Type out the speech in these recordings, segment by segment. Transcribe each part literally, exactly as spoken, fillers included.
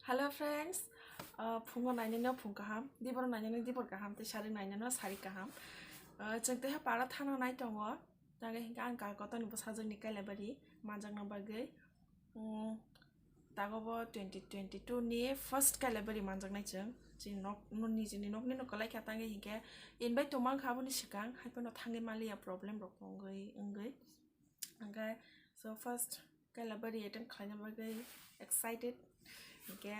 Hello friends, uh, phungo nainani phung kaham, diboro nainani dibor kaham, tei sari nainani sari kaham. Uh, chwng tei para thana nai tongo, tangwi hinkhe ang kal kotorni bwsajwkni Kailabari manjakna bagwi. Um, tago bo twenty twenty-two ni first Kailabari manjaknai chwng. Chini nok, nini chini nokni no kwlai kha, tangwi hinkhe invite tongma wngkha aboni swkang, hai phano thangwi maliya problem rok wngwi, wngwi. Hingke, so first Kailabari attend khlaina bagwi excited. Hingke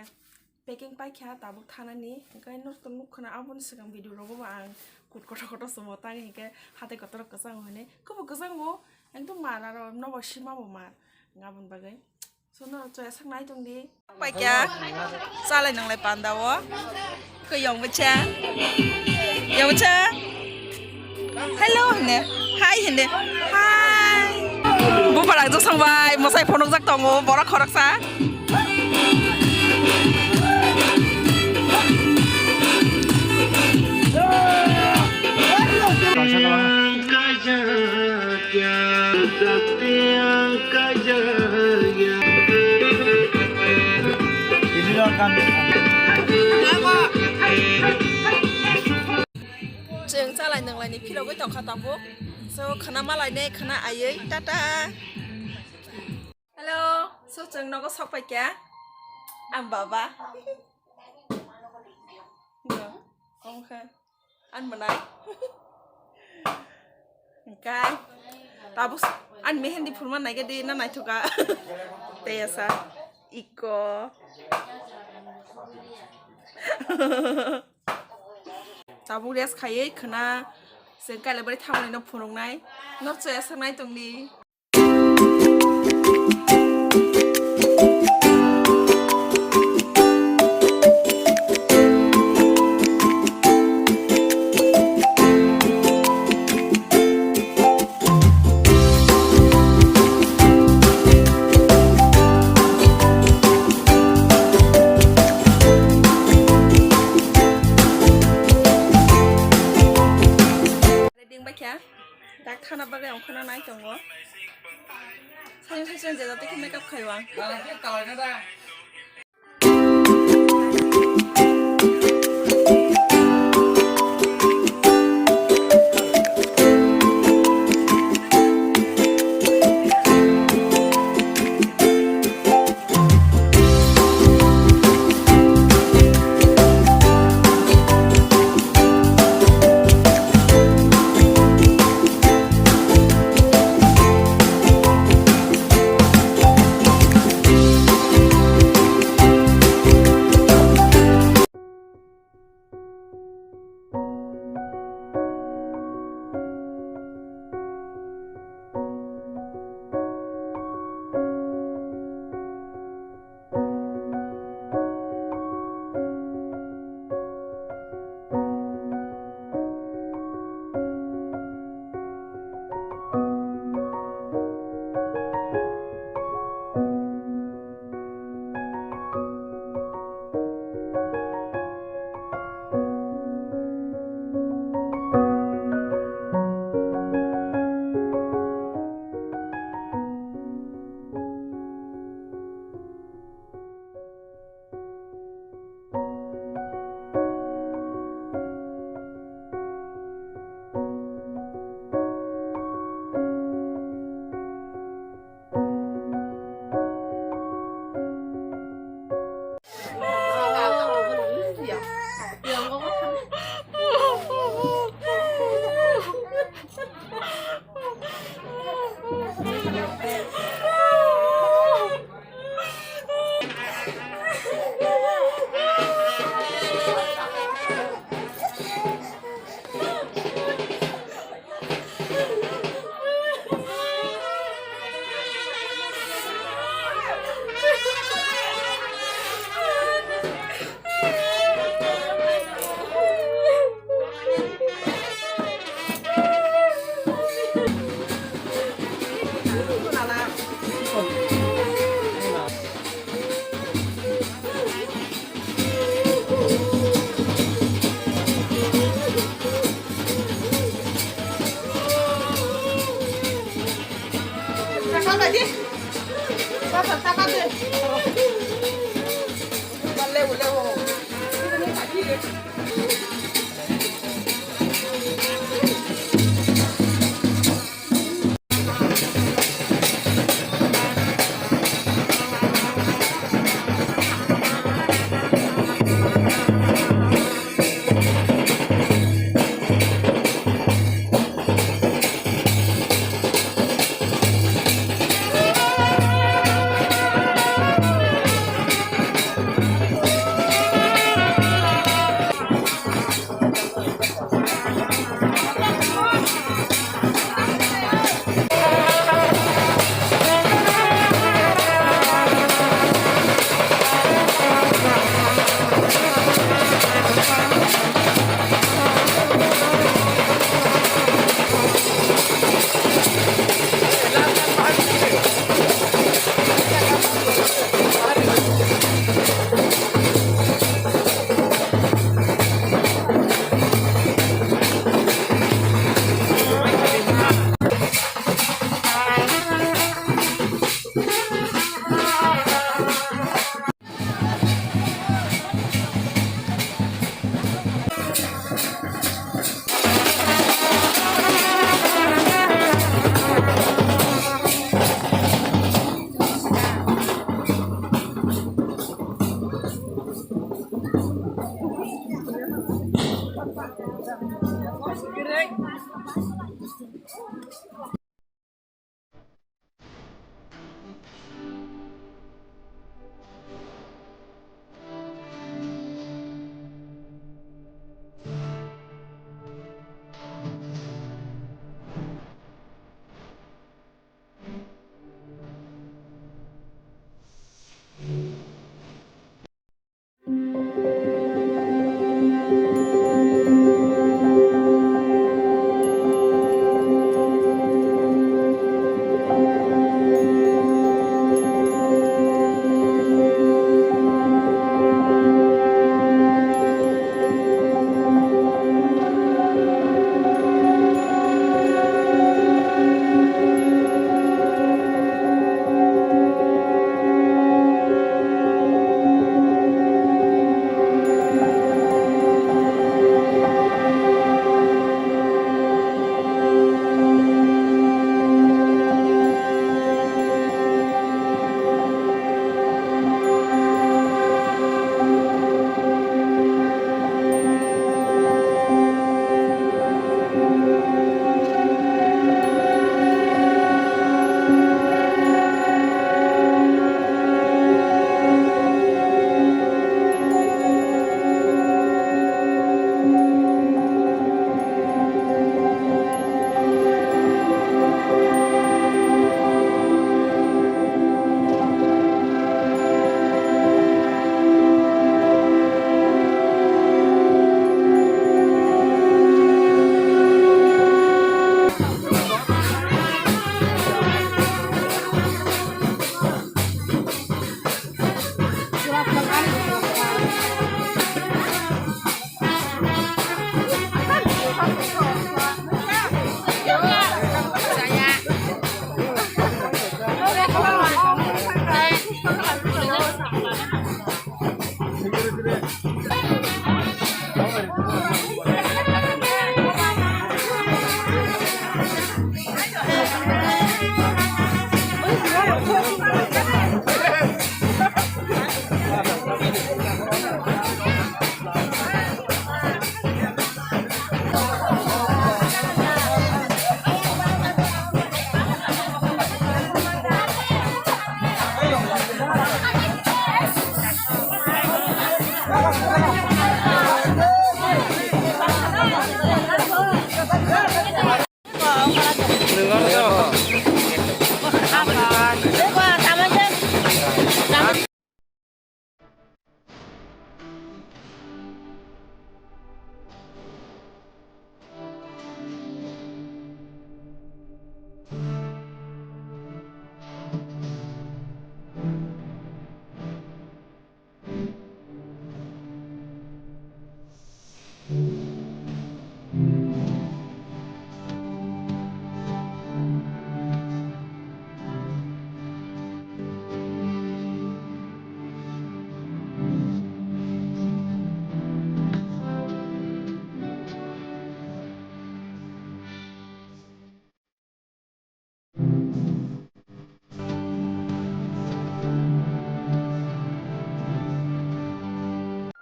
packing paikha tabuk thanani. Hingke norok to nukha na aboni swkang video rogo bo ang kut kotor kotor sumo tang hingke hatai kotor kwchang hwnwi. Kubu kwchang bo ekdom mar aro nobo sima bo mar. Aboni bagwi. So norok chaya sak nai tong di. Paikha, chalai nanglai panda o. Koi yong bwcha. Yong bwcha. Hello hinde. Hi hinde. Hi. Bupha rang josong bai, mosai phonok jak tongo, borok khoroksa. Chwng chalai nanglaini phirogwi tongkha tabuk. So, khwna malainai, khwna aiwi, tata. Hello, so chwng nogo sok paikha. Ang baba. Kongkha. An mwnai. Hingkai. Tabuk an mehendi phurma naikhe di na naithoka. Tei asa. Iko. Tabuk rest khaiwi khwna chwng Kailabari thangnai no phunuknai. No chaya sangnai tongdi. Ding bakya. Dak thana bagwi ang khana nai tongo. Sayang sayang jeda tei makeup khayo ang.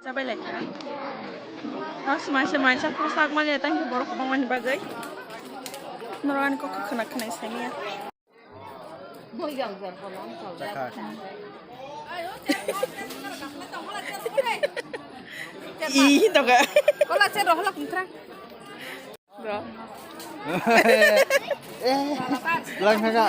Bai lai. Mas mas mas posak mali tang borok bangmani bagwi. Norok ani kok khna khna saiya. Ih, toka. Hola, che rohla kuntra. Bro. Eh, lang kaka.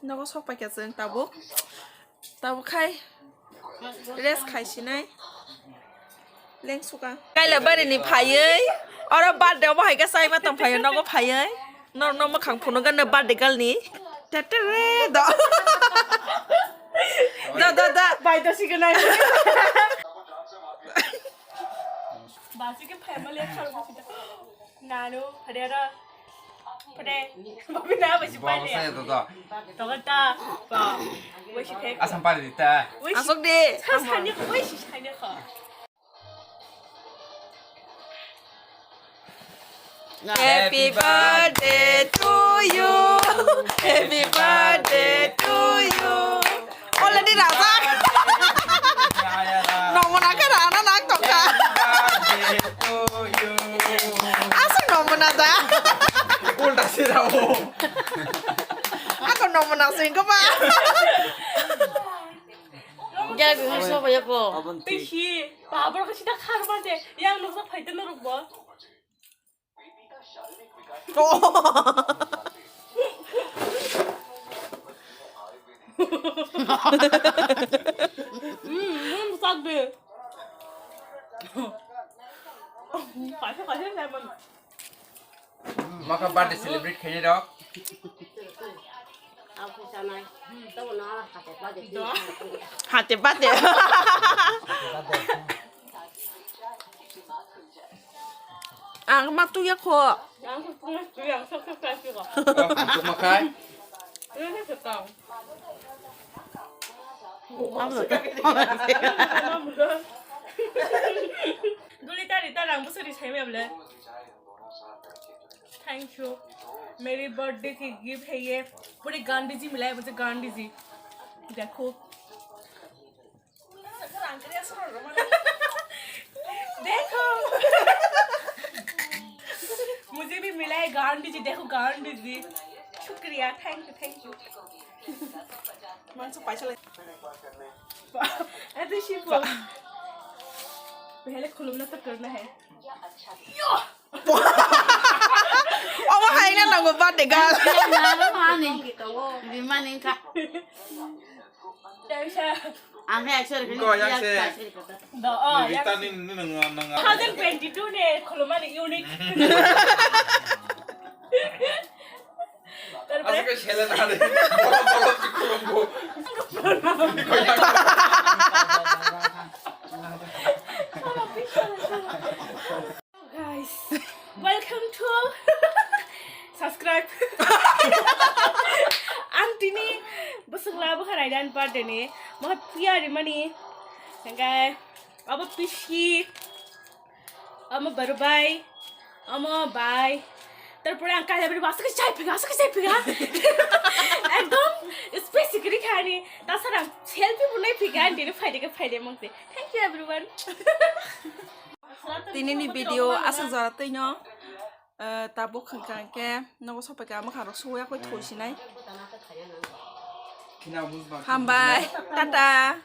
Nogo sok paikha chwng tabuk. Tabuk khai rest khai sinai. Leng suka. Kaila bari ni phaiwi. Oro birthday obo hai khe chai ma tong phaiwi nogo phaiwi. Nor no makhang phunuk gana birthday girl ni. Tetere do. Do, do, do. Bai do signal. Basi ke family khalo. Nanu, Hadera. Pade. Babi na basi Bawa pade. Saya tu tu. Tokata. Ba. Wisi thek. Asam pade di ta. Wisi. Asok di. Sani wisi sani kha. Happy birthday to you. Happy birthday to you. Already rajak. Nomona khe rana nang tongkha. Aswk nomona da. Ulta sirao. Ako nomona singko ba. Gel bi mo soba yako. Abon ti. Bisi, babur kasi da khar mande. Yang nuksa phaida norok bo. Hmm, hmm, sakde. Kaisa, kaisa, lemon. Maka birthday celebrate khainai rok. Hate bate. Ang ma tuya kho. Ang ma tuya, ang sok sok kai ko. Ang sok ma kai. Duli tari tarang busuri sai me ble. Thank you. मेरे बर्थडे के गिफ्ट है ये। पूरे गांधी जी मिला है मुझे, गांधी जी। देखो। देखो। मुझे भी मिला है गांधी जी। देखो गांधी जी। शुक्रिया, thank you, thank you। मानसो पैसा ले। अरे शिव। पहले खुलूम ना तो करना है। Omo hai na nango birthday girl. Mani. Bimani ka. Ang hai aksar. Ko yang se. Do, oh, yang. Rita ni ni nang nang. Two thousand twenty-two ne khulumani unique. Asal ke selen ada. Bolong bolong di khulumbo. Guys, welcome to subscribe. Ang tini bwswk la bwkha raidan birthday ni. Maha piya rimani. Hingke abo pisi. Omo baru bai. Omo bai. Tarpore ang kaila bari aswk chai phiga, aswk chai phiga. Ekdom space kiri khani. Tasara selfie bunai phiga, dini phaide ke phaide mangse. Thank you everyone. Tini ni video aswk jora twi no. Eh, tabuk hwnkha hwnkhe nogo sophaikha mwkhang rok suya koi thoi sinai. Hambai, tata.